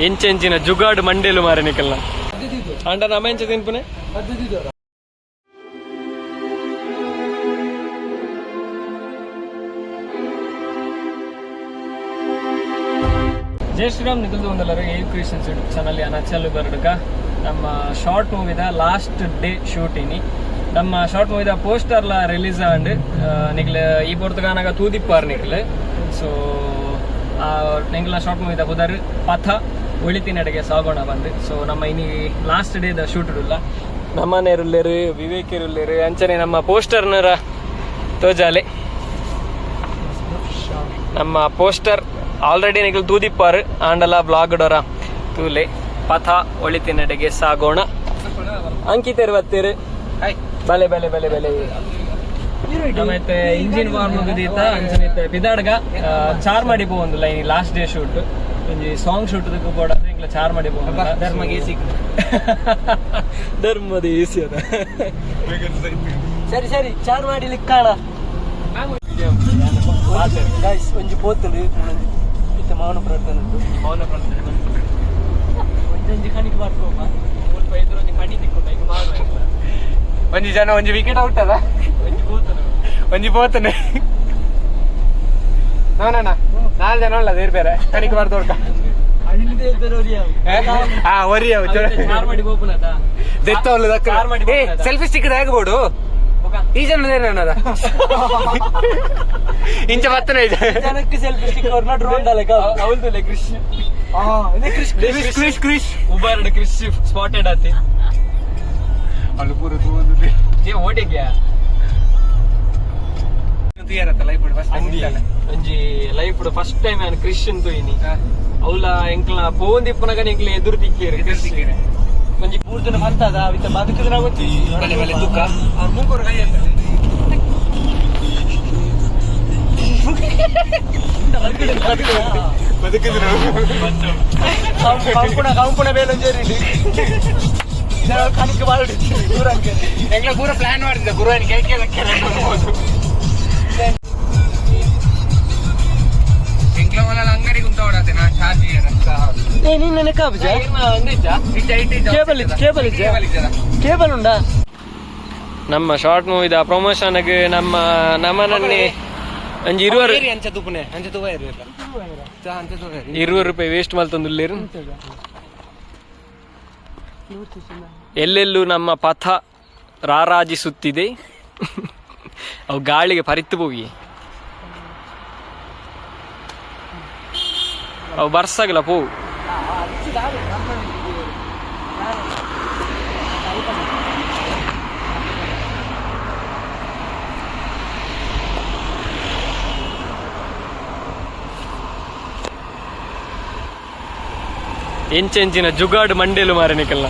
ಎಂಚೆಂಚಿನ ಜುಗಾಡ್ ಮಂಡೇಲು ಮಾರೆ ನಿಕಲ್ನ ಅಂಡ ನಮ ಎಂಚ ತಿನ್ಪುನೆ. ಜೈ ಶ್ರೀರಾಮ್. ನಿಖಿಲ್ದು ಒಂದಲ್ಲರು ಎ ಕ್ರಿಯೇಷನ್ಸ್ ಯೂಟ್ಯೂಬ್ ಚಾನಲ್ ಅನಚಲ್ಲು ಬರಡುಗ. ನಮ್ಮ ಶಾರ್ಟ್ ಮೂವಿದ ಲಾಸ್ಟ್ ಡೇ ಶೂಟಿನಿ. ನಮ್ಮ ಶಾರ್ಟ್ ಮೂವಿದ ಪೋಸ್ಟರ್ಲ ರಿಲೀಸ್ ಆಂಡ್. ನಿಕ್ಲ ಈ ಪೊರ್ತುಗಾನಾಗ ತೂದಿಪ್ಪಾರ್ ನಿಕ್ಲ. ಸೊ ನಿಂಗ್ಲ ಶಾರ್ಟ್ ಮೂವಿದ ಪುದರ್ ಪಥ ಒಳಿತಿನಡೆಗೆ ಸಾಗೋಣ ಬಂದು. ಸೊ ನಮ್ಮ ಇನಿ ಲಾಸ್ಟ್ ಡೇದ ಶೂಟ್ ಉಲ್ಲ. ನಮ್ಮನೇರುಲ್ಲೇರು, ವಿವೇಕಿರುಲ್ಲೇರು. ಅಂಚನೆ ನಮ್ಮ ಪೋಸ್ಟರ್ನರ ತೋಜಾಲೆ. ನಮ್ಮ ಪೋಸ್ಟರ್ ಆಲ್ರೆಡಿ ನಿಗಲ್ ತೂದಿಪ್ಪಾರು ಆಂಡಲ ಬ್ಲಾಗ್ ಡೋರ ತೂಲೆ. ಪಥ ಒಳಿತಿನಡೆಗೆ ಸಾಗೋಣ. ಅಂಕಿತರು ಬತ್ತೀರು. ಬಲೆ ಬಲೆ ಬಲೆ ಬಲೆ. ನಮ್ಮೈತೆ ಇಂಜಿನ್ ವಾರ್ ಮುಗುದೀತ. ಅಂಚನೆ ಪಿದಾಡ್ಗ ಚಾರ್ ಮಾಡಿ ಪೋವೊಂದು ಲೈನ್. ಲಾಸ್ಟ್ ಡೇ ಶೂಟ್, ಒಂಜಿ ಸಾಂಗ್ ಶೂಟ್ ಬೋಡಾದ್ರೆ ಇಂಗ್ಲ ಚಾರ್ ಮಾಡಿ ಪೋವೊಂದು. ಧರ್ಮಗೆ ಎಸಿ. ಧರ್ಮದ ಎಸಿ ಅದ. ಸರಿ ಸರಿ, ಚಾರ್ ಮಾಡಿ ಲಿಕ್ಕಾಣ. ಗೈಸ್, ಒಂಜಿ ಪೋತುಂಡು ಇತ್ತೆ ಮೌನ ಪ್ರಾರ್ಥನೆ ಉಂಟು. ಮೌನ ಪ್ರಾರ್ಥನೆ. ಒಂಜೊಂಜಿ ಕಣಿಕ್ ಮಾಡ್ಕೋಪ. ಮುಲ್ಪ ಎದುರು ಒಂಜಿ ಕಣಿ ತಿಕ್ಕುಂಡು, ಐಕ್ ಮಾಡುವ ಎಂಕ್ಲ. ಒಂಜಿ ಜನ, ಒಂಜಿ ವಿಕೆಟ್ ಔಟ್ ಅದ. ಒಂಜಿ ಪೋತುಂಡು. ಒಂಜಿ ಪೋತನೆ. ನೋಡೋಣ, ನಾಲ್ ಜನ ಉಳ್ಳ ಬೇರೆ ಬೇರೆ ಕಣಿಕ್ ಬಾರ್ದು ಹೊಡ್ಕ. ಹಾ, ಒರಿ ಅವು. ಚಾರ್ ಮಾಡಿ ಪೋಪುನತ. ದೆತ್ತ. ಚಾರ್ ಮಾಡಿ ಏ ಪೋಪುನತ. Selfie stick ದಾಗಬೋಡು. ಬೊಕ? ಈ ಜನ ಏನದ ಇಂಚ ಬತ್ತನ. ಜನಕ್ಕೆ ಸೆಲ್ಫಿ ಸ್ಟಿಕ್ ಅವ್ರನ್ನ ಡ್ರೋನ್ ಡಾಲಕ. ಅವಲ್ದುಲೆ ಕೃಷಿ. ಕ್ರಿಶ್. ಕ್ರಿಶ್ ಕ್ರಿಶ್. ಉಬಾರ್ಡ್ ಕೃಷಿ ಸ್ಪಾಟೆಡ್ ಆತಿ. ಅಲ್ಲಿ ಪೂರ ತೂವೊಂದು. ಜೆ ಓಡಿಗ್ಯಾ. Life first. ಒಂಜಿ ಲೈಫ್ ಫಸ್ಟ್ ಟೈಮ್ ನಾನು ಕ್ರಿಶ್ಚಿಯನ್ ತೋಯಿನಿ. ಅವಲ ಎಂಕ್ಲ ಪೋಂದಿಪ್ಪುನಗ ಎಂಕ್ಲ ಎದುರು ತಿಕ್ಕಿಯರು. ಎದುರು ತಿಕ್ಕಿಯೆರ್. ಒಂಜಿ ಮೂರು ಜನ ಬಂತದ ಅವಿತ ಬದುಕಿದ್ರೆ ಗೊತ್ತಿ. ಬಲೆ ಬಲೆ ದುಃಖ ಅವ್ರ ಮೂಗರು ಕೈ. ಬದುಕಿದ್ರು. ಕಂಪುಣ ಕಂಪುಣ ಬೇಲೊಂಜೇರಿ ಕಣಿಕ್ ಬಾಳು ದೂರ. ಎಂಗ್ಲ ಪೂರ ಪ್ಲಾನ್ ಮಾಡಿದ್ದೆ ಗುರುವಾನಿ ಕೈ ಕೇಳಕ್ಕೆ. ಎಂಗ್ಲ ಮಲ ಅಂಗಡಿ ಕುಂತ ಹೊಡತೆ ನಾ ಚಾರ್ಜ್. ಏ ನಿನ್ನ ಕಾಬಜ. ಕೇಬಲ್ ಇತ್ತು, ಕೇಬಲ್ ಇತ್ತು. ಕೇಬಲ್ ಉಂಡಾ? ನಮ್ಮ ಶಾರ್ಟ್ ಮೂವಿದ ಪ್ರಮೋಷನ್ಗೆ ನಮ್ಮ ನಮ್ಮನನ್ನೇ ಒಂಜಿ ಇರುವರು ಅಂಚ ತುಪ್ಪನೆ ಅಂಚ ತುವ ಇರಲ್ಲ ಅಂಚ ತುವ. 20 ರೂಪಾಯಿ ವೇಸ್ಟ್ ಮಲ್ತೊಂದುಲ್ಲೇರು. ಎಲ್ಲೆಲ್ಲೂ ನಮ್ಮ ಪಥ ರಾರಾಜಿಸುತ್ತಿದೆ. ಅವು ಗಾಳಿಗೆ ಪರಿತ್ತು ಹೋಗಿ ಅವು ಬರ್ಸಾಗಲ್ಲ ಪೋ. ಎಂಚೆಂಚಿನ ಜುಗಾಡ್ ಮಂಡೇಲು ಮಾರೆ ನಿಕಲ್ನ.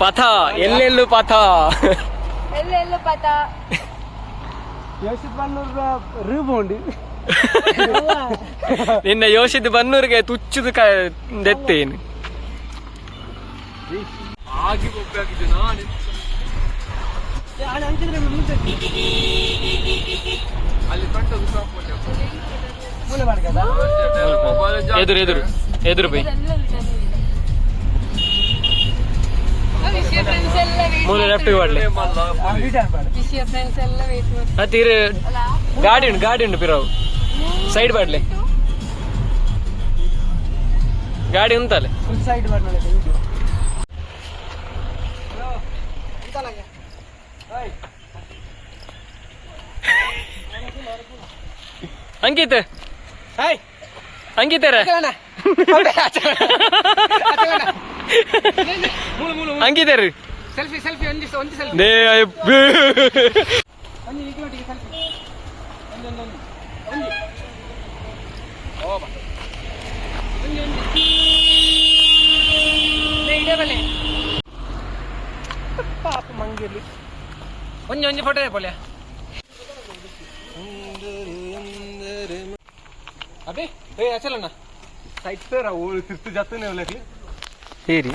ಪಥ ಎಲ್ಲೆಲ್ಲೂ ಪಥ. ಎಲ್ಲೆಲ್ಲೂ ಪಥ. ಯೋಶಿತ್ ಬನ್ನೂರ ರೂಬೋಂಡಿ. ನಿನ್ನ ಯೋಶಿದ್ ಬನ್ನೂರಿಗೆ ತುಚ್ಚುದು ದೆತ್ತೇನು. ಅಲ್ಲಿ ಫ್ರಂಟ್ ಮೂಲೆ ಮಾಡ್ಕದ. ಎದುರು ಎದುರು ಎದುರು ಬೈ. ವಿಷಯ ಫ್ರೆಂಡ್ಸ್ ಎಲ್ಲ ವೇಟ್. ಮೂಲೆ ಲೆಫ್ಟ್ ಮಾಡ್ಲಿ. ವಿಷಯ ಫ್ರೆಂಡ್ಸ್ ಎಲ್ಲ ವೇಟ್ ಮಾಡ್ತಾರೆ. ಮತ್ತೆ ಅಲ್ಲ. ಗಾಡಿ ಉಂಟು, ಗಾಡಿ ಉಂಟು. ಪಿರಾವು ಸೈಡ್ ಬಾಡ್ಲೆ ಗಾಡಿ ಉಂಟಲ್ಲ. ಫುಲ್ ಸೈಡ್ ಮಾಡಿ. ಅಂಕಿತ್. ಹಾಯ್. ಅಂಕಿತರ, ಅಂಕಿತರು. ಸೆಲ್ಫಿ ಸೆಲ್ಫಿ, ಒಂಜಿ ಒಂಜಿ ಸೆಲ್ಫಿ. They ಅಯ್ಯಬ್ಬೆ. ಒಂಜಿ ಈಗಿನೊಟ್ಟಿಗೆ ಸೆಲ್ಫಿ, ಒಂಜಿ ಒಂಜಿ ಒಂಜಿ ಒಂಜಿ ಓ ಬಾ ಒಂಜಿ ಒಂಜಿ ಲೇ ಇಡೆ ಬಲೆ ಪಾಪ ಮಂಗಿರ್ಲಿ. ಒಂಜಿ ಒಂಜಿ ಫೋಟೋ ಪೋಲೆ. ಅಬೆ ಏ ಅಚಲಣ್ಣ ಸೈಟ್ ಸರ್ ಓ ತಿರ್ತು ಜತ್ತನೆ ಒಲಕ್ಲಿ. ಸೇರಿ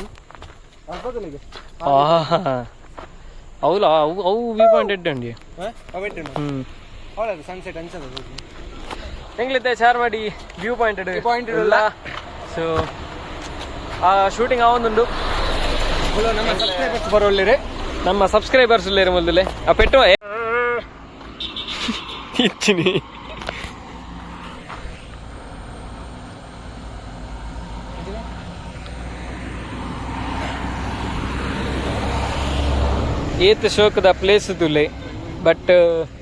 ಹೌದಾ? ಅವು ಅವು ವ್ಯೂ ಪಾಯಿಂಟ್ ಎಡ್ಡೆ ಉಂಡಿ. ಹ್ಮ್. ಅವಳದು ಸನ್ಸೆಟ್ ಅನ್ಸದ. ಎಂಗ್ಲಿತ್ತೆ ಚಾರ್ಮಾಡಿ ವ್ಯೂ ಪಾಯಿಂಟ್ point ಇಲ್ಲ. ಸೊ ಆ ಶೂಟಿಂಗ್ ಆವೊಂದುಂಡು. ನಮ್ಮ ಸಬ್ಸ್ಕ್ರೈಬರ್ಸ್ ಬರೋಳ್ಳಿರಿ. ನಮ್ಮ ಸಬ್ಸ್ಕ್ರೈಬರ್ಸ್ ಉಲ್ಲೇರು ಮೊದಲೇ ಆ ಪೆಟ್ಟು ಇಚ್ಚಿನಿ. ಏತ್ ಶೋಕದ ಪ್ಲೇಸ್ ತುಲೆ, ಬಟ್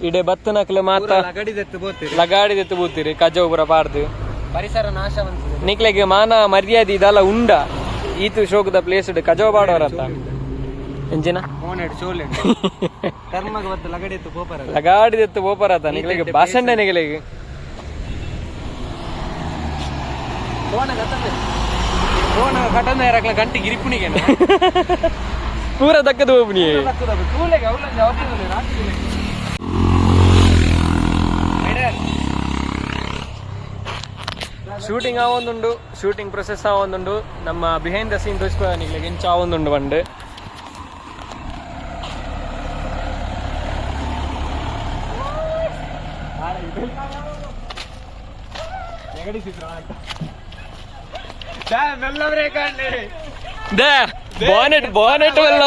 ಇಡೆ ಬತ್ತನಕ್ಲೆ ಮಾತ ಲಗಡಿದೆತ್ತು ಬೋತೀರಿ. ಲಗಾಡಿದೆತ್ತು ಬೂತಿರಿ, ಕಜವು ಪೂರ ಪಾಡ್ದು. ಪರಿಸರ ನಾಶ ಅನ್ಸುತ್ತೆ. ನಿಕ್ಲೆಗ್ ಮಾನ ಮರ್ಯಾದೆ ಇದೆಲ್ಲ ಉಂಡ? ಈತು ಶೋಕದ ಪ್ಲೇಸ್ ಕಜವು ಪಾಡೋರತ್ತ ಎಂಜಿನ. ಮೋನೆಡ್ ಚೋಲೆಡ್ ಕರ್ಮಗ ಬತ್ತು ಲಗಡಿತ್ತು ಪೋಪರ. ಲಗಾಡಿದೆತ್ತು ಬೋಪರಾತ ನಿಕ್ಲೆಗ್ ಭಾಷಣ ನಿಕ್ಲೆಗ್. ಫೋನ ಫೋನ ಕಟಂದ ಇರಕ್ಲ ಗಂಟೆ ಗಿರಿಪುಣಿಗೆ. ಪೂರ ದಕ್ಕದ ಹೋಗ್ನಿ. ತೂಲೆಗೆ ಅವಳೊಂದು ಅವತ್ತಿನ ರಾತ್ರಿ. ಶೂಟಿಂಗ್ ಆವೊಂದುಂಡು, ಶೂಟಿಂಗ್ ಪ್ರೊಸೆಸ್ ಆವೊಂದುಂಡು. ನಮ್ಮ ಬಿಹೈಂಡ್ the scene ತೋರಿಸ್ಕೊ ನಿಕ್ಲೆಗ್ ಇಂಚ ಆವೊಂದುಂಡು ಬಂಡು. They bonnet bonnet ಎಲ್ಲ.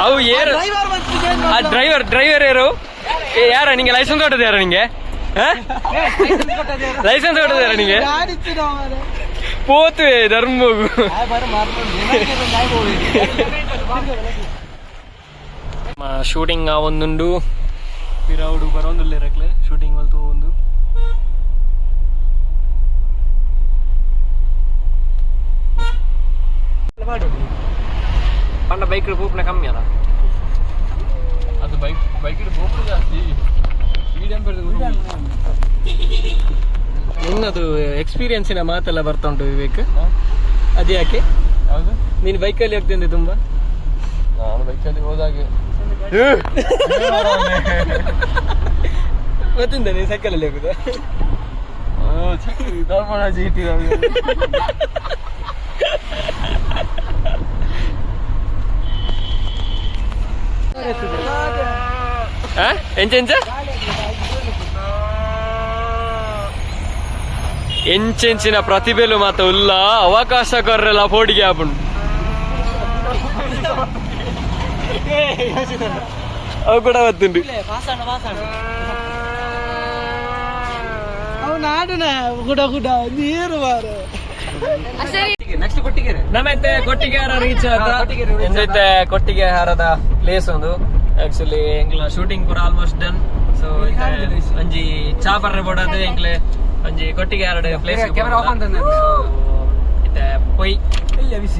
ಅವು ಏರು ಆ ಡ್ರೈವರ್ ಡ್ರೈವರ್ ಯಾರು? ಏ ಯಾರ ನಿಂಗೆ ಲೈಸೆನ್ಸ್ ಕೊಟ್ಟದ್ದು ಯಾರ ನಿಂಗೆ? ಲೈಸೆನ್ಸ್ ಕೊಟ್ಟದ್ದು ಯಾರ ನಿಂಗೆ? ಪೋತುವೆ ಧರ್ಮಗು. ಶೂಟಿಂಗ್ ಆ ಒಂದುಂಡು, ಪಿರೌಡು ಬರೋಂದುಲ್ಲೇರಕ್ಲೆ ಶೂಟಿಂಗ್ ಮಲ್ತು ಒಂದು. ಪಂಡ ಬೈಕ್ ಪೂಪ್ನ ಕಮ್ಮಿ ಅಲ್ಲ. ಅದು ಬೈಕ್ ಬೈಕ್ ಪೋಪು ಜಾಸ್ತಿ. ನಿನ್ನದು ಎಕ್ಸ್ಪೀರಿಯನ್ಸಿನ ಮಾತೆಲ್ಲ ಬರ್ತಾ ಉಂಟು ವಿವೇಕ್, ಅದ್ಯಾಕೆ? ಯಾವುದು? ನೀನು ಬೈಕಲ್ಲಿ ಹೋಗ್ತೀನಿ ತುಂಬಾ. ನಾನು ಬೈಕಲ್ಲಿ ಹೋದಾಗೆ. ಮತ್ತೆಂತ, ನೀನು ಸೈಕಲಲ್ಲಿ ಹೋಗುದಾ? ಧರ್ಮರಾಜ್ ಇಟ್ಟಿದ್ದಾರೆ. ಆ? ಎಂಚ ಎಂಚ ಎಂಚೆಂಚಿನ ಪ್ರತಿಭೆಲು ಮಾತ ಉಲ್ಲ, ಅವಕಾಶ ಕೊರ್ರೆಲ್ಲ ಫೋಡಿಗೆ ಆಪುಂಡು. ಅವು ಕೂಡ ಬತ್ತುಂಡು. ಗುಡ ಗುಡ ನೀರು ಮಾರ. ನೆಕ್ಸ್ಟ್ ಕೊಟ್ಟಿಗೆರೆ. ನಮ್ಮತ್ತೆ ಕೊಟ್ಟಿಗೆಹಾರ ರೀಚ್ ಆತ. ಕೊಟ್ಟಿಗೆರೆ reach. ಎಂದೈತೆ ಕೊಟ್ಟಿಗೆಹಾರದ ಪ್ಲೇಸ್ ಒಂದು. ಆಕ್ಚುಲಿ ಎಂಗ್ಲ ಶೂಟಿಂಗ್ ಪೂರ ಆಲ್ಮೋಸ್ಟ್ ಡನ್. ಸೊ ಒಂಜಿ ಚಾ ಪರ್ರೆ ಬೋಡಾದ್ ಎಂಗ್ಲೆ ಒಂಜಿ ಕೊಟ್ಟಿಗೆಹಾರ ಪ್ಲೇಸ್. ಕ್ಯಾಮೆರಾ ಆಫ್ ಅಂತಂದೆ. ಇತ್ತೆ ಪೊಯ್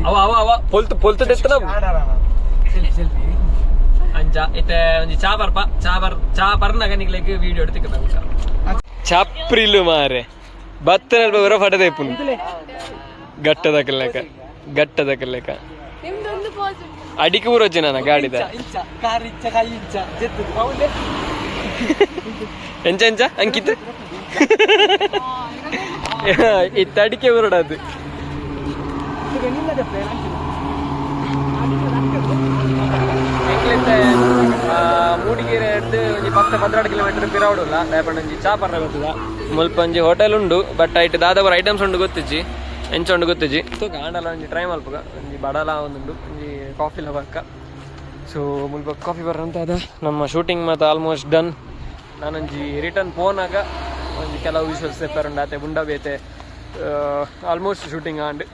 ಅವ ಅವ ಅವ ಪೊಲ್ತು ಪೊಲ್ತು ದೆತ್ತನ. Selfie selfie. ಅಂಚ ಇತ್ತೆ ಒಂಜಿ ಚಾ ಬರ್ಪ, ಚಾ ಬರ್, ಚಾ ಪರ್ನಾಗ ನಿಗ್ಲೆಗ್ ವಿಡಿಯೋ ತಿಕ್ಕ. ಚಪ್ರಿಲು ಮಾರೆ ಬತ್ತನಲ್ಪ ಬರೋ ಫಟದೇಪುನ್ ಗಟ್ಟದ ಕಲ್ಲೆಕ ಗಟ್ಟದ ಕಲ್ಲೆಕ. ನಿಮ್ದೊಂದು ಪೋಸ್. ಅಡಿಕೆ ಊರೊಜ್ಜಿ ನನ್ನ ಗಾಡಿದ. ಇಂಚ ಕಾರ್ ಇಂಚ ಕೈ ಇಂಚ ಜೆತ್ತದು ಹೌದೇ. ಎಂಚ ಎಂಚ ಅಂಕಿತ್ ಇತ್ತ ಅಡಿಕೆ ಊರಡದು. ಎಂಕ್ಲಿತ್ತೆ ಮೂಡಿಗೆರೆ ಹಿಡ್ದು ಒಂಜಿ 10 12 ಕಿಲೋಮೀಟರ್ ಪಿರವಡುಲ್ಲ ದಾಯಪಂಡ ಒಂಜಿ ಚಾ ಪರ್ರೆ ಬರ್ತದ. ಮುಲ್ಪ ಒಂಜಿ ಹೋಟೆಲ್ ಉಂಡು, ಬಟ್ ಐಟ್ ದಾದವರ ಐಟಮ್ಸ್ ಉಂಡು ಗೊತ್ತಿಜ್ಜಿ, ಎಂಚ ಉಂಡು ಗೊತ್ತಿಜ್ಜಿ. ತೂಕ ಆಂಡಲ ಒಂಜಿ ಟ್ರೈ ಮಲ್ಪುಗ. ಒಂಜಿ ಬಡಲ ಒಂದುಂಡು, ಒಂಜಿ ಕಾಫಿ ಲವಕ್ಕ. ಸೊ ಮುಲ್ಪ ಕಾಫಿ ಬರ್ರಂತ ಅದ. ನಮ್ಮ ಶೂಟಿಂಗ್ ಮತ್ತು ಆಲ್ಮೋಸ್ಟ್ ಡನ್. ನಾನೊಂಜಿ ರಿಟರ್ನ್ ಪೋನಾಗ ಒಂಜಿ ಕೆಲವು ವಿಜುವಲ್ಸ್ ಉಂಡು ಆತೆ ಬುಂಡ ಬೇತೆ. ಆಲ್ಮೋಸ್ಟ್ ಶೂಟಿಂಗ್ ಆಂಡ್,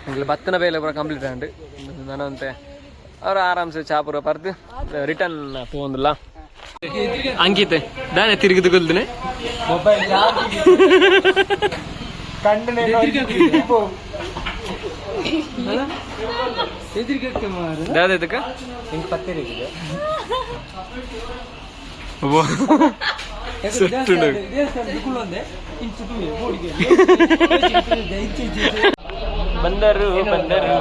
ಎಂಕ್ಲೆ ಬತ್ತನ ಬೇಲೆ ಪೂರ ಕಂಪ್ಲೀಟ್ ಆಂಡ್. ನನಂತೆ ಅವ್ರು ಆರಾಮ್ಸೆ ಚಾ ಪೂರ ಪರ್ದು ರಿಟರ್ನ್ ಪೋಂದುಲ್ಲ. ಅಂಕಿತ್ ದಾನೆ ತಿರುಗಿದು ಕೊಲ್ದಿನಿ. ಮೊಬೈಲ್ ಕಣ್ಣು. ದಾದ ಇದಕ್ಕೆ. ಹಿಂಗ್ ಪತ್ತೆ. ಸುಟ್ಟುಂಡು. ಬಂದರು ಬಂದರು.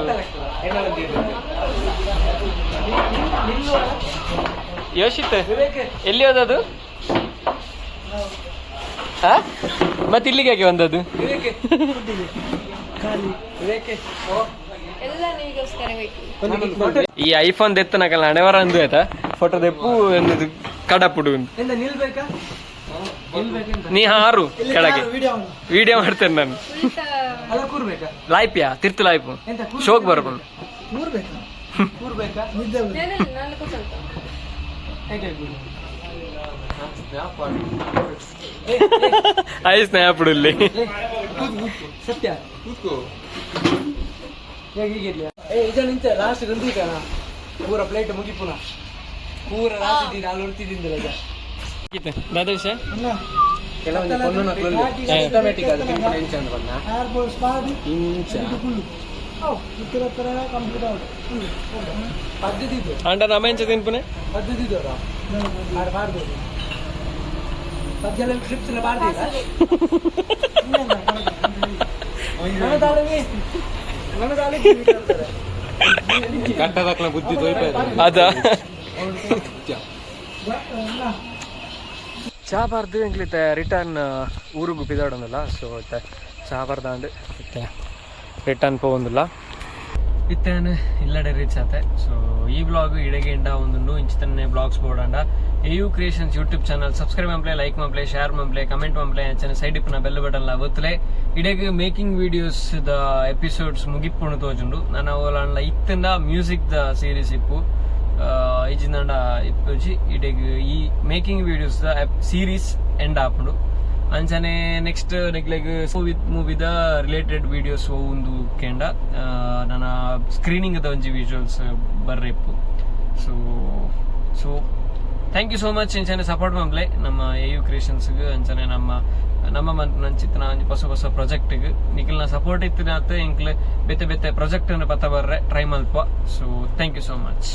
ಯೋಶಿತ್ ಎಲ್ಲಿ ಹೋದದು? ಹಾ, ಮತ್ತೆ ಇಲ್ಲಿಗೆ ಯಾಕೆ ಬಂದದ್ದು? ಎಲ್ಲ ನಿಮಗೋಸ್ಕರ ವೇಟಿಂಗ್. ಈ ಐಫೋನ್ ದೆತ್ತನಕಲ್ಲ ಹಣೆವರ ಅಂದು ಆಯ್ತಾ, ಫೋಟೋ ದೆಪ್ಪು ಅನ್ನೋದು ಕಡಪುಡು. ಎಂತ ನಿಲ್ಬೇಕಾ? ನೀ ಹಾರು ಕೆಳಗೆ, ವಿಡಿಯೋ ಮಾಡ್ತೇನೆ ನಾನು. ಉಲ್ಟಾ. ಅಲ್ಲ, ಕೂರ್ಬೇಕಾ? ಲಾಯ್ಪಿಯಾ ತಿರ್ತು ಲಾಯ್ಪು ಶೋಕ್ ಬರ್ಬೋದು. ಕೂರ್ಬೇಕಾ? ಕೂರ್ಬೇಕಾ? ನಾನು ನಾಲ್ಕು ಸ್ವಲ್ಪ. ಹೇಗೆ ಆಗ್ಬೋದು? I ಸ್ನ್ಯಾಪ್ ಇಲ್ಲಿ. ಸತ್ಯ ಕೂತ್ಕೋ. ಹೇಗೆ ಹೀಗಿರ್ಲಿ? ಏ ಇಜ ನಿಂತ ಲಾಸ್ಟ್ ಗಂದು ಪೂರ ಪ್ಲೇಟ್ ಮುಗಿಪುನ ಪೂರ ಲಾಸ್ಟ್ ಇದ್ದೀನಿ ಅಲ್ಲಿ ಉರ್ತಿದ್ದಿಂದಿಲ್ಲ. ದಾದೇಶ. ಕೆಲವೊಂದು ಪೊಣ್ಣುನಕ್ಲು ಸಿಸ್ಟಮ್ಯಾಟಿಕ್ ಅದು ತಿನ್ಕೊಂಡು ಇಂಚ ಅಂದ್ರೆ ಬಣ್ಣ ಇಂಚ. ಪದ್ಧತಿ ಅಂಡ ನಮ್ಮ ಎಂಚ ತಿನ್ಪುನೆ? ಪದ್ಧತಿ ದೋರ ಆರು ಬಾರ್ದು ಪದ್ಯ ಟ್ರಿಪ್ಸ್ ಎಲ್ಲ ಬಾರ್ದಿಲ್ಲ. ನನ್ನ ತಾಳವಿ ನನ್ನ ತಾಳಿ. ಕಟ್ಟದಕ್ಲ ಬುದ್ಧಿ ತೋಯ್ಪ. ಅದ ಚಾ ಬಾರ್ದು ಎಂಕ್ಲಿತ್ತೆ ರಿಟರ್ನ್ ಊರುಗು ಪಿದಾಡೊಂದಿಲ್ಲ. ಸೊ ಇತ್ತೆ ಚಾ ಬರ್ದಾಂಡ್ ಇತ್ತೆ ರಿಟರ್ನ್ ಪೋವೊಂದಿಲ್ಲ. ಇತ್ತೇನು ಇಲ್ಲಡೆ ರೀಚ್ ಆತೆ. ಸೊ ಈ ಬ್ಲಾಗ್ ಇಡೆಗೆ ಇಂಡ ಒಂದು ಇಂಚಿತನ್ನೇ blogs bored A U creations YouTube channel subscribe ಮಂಪ್ಲೆ, like ಮಂಪ್ಲೆ, share ಮಂಪ್ಲೆ, comment ಮಂಪ್ಲೆ, ಅಂಚನೆ ಸೈಡ್ ಇಪ್ಪನ ಬೆಲ್ ಬಟನ್ ಲ ಒತ್ತಲೆ. ಇಡೆಗ್ ಮೇಕಿಂಗ್ ವಿಡಿಯೋಸ್ the episodes ಮುಗಿಪ್ಪುಣು ತೋಜುಂಡು. ನಾನು ಅವಲ ಇತ್ತಿಂದ ಮ್ಯೂಸಿಕ್ the series ಇಪ್ಪು ಇಜಿಂದಂಡ ಇಪ್ಪುಜಿ. ಇಡೆಗ್ ಈ ಮೇಕಿಂಗ್ ವಿಡಿಯೋಸ್ the series end ಆಪುಂಡು. ಅಂಚನೆ ನೆಕ್ಸ್ಟ್ ನಿಕ್ಲೆಗ್ ಮೂವಿದ ರಿಲೇಟೆಡ್ ವಿಡಿಯೋಸ್ ಒಂದು ಕೇಂಡ ನನ್ನ ಸ್ಕ್ರೀನಿಂಗ್ the ಒಂಜಿ ವಿಜುವಲ್ಸ್ ಬರ್ರೆಪ್ಪು. So so thank you so much. ಇಂಚನೆ ಸಪೋರ್ಟ್ ಮಂಪ್ಲೆ ನಮ್ಮ ಎ ಯು ಕ್ರಿಯೇಷನ್ಸ್ಗೆ, ಅಂಚನೆ ನಮ್ಮ ನಮ್ಮ ನಂಚಿತ್ತನ ಒಂಜಿ ಹೊಸ ಹೊಸ ಪ್ರಾಜೆಕ್ಟ್ಗೆ. ನಿಖಲ್ನ ಸಪೋರ್ಟ್ ಇತ್ತಿನಾತ್ ಎಂಕ್ಲೆ ಬೇತೆ ಬೇತೆ ಪ್ರಾಜೆಕ್ಟ್ ಪತ್ತ ಬರ್ರೆ ಟ್ರೈ ಮಲ್ಪ. So thank you so much.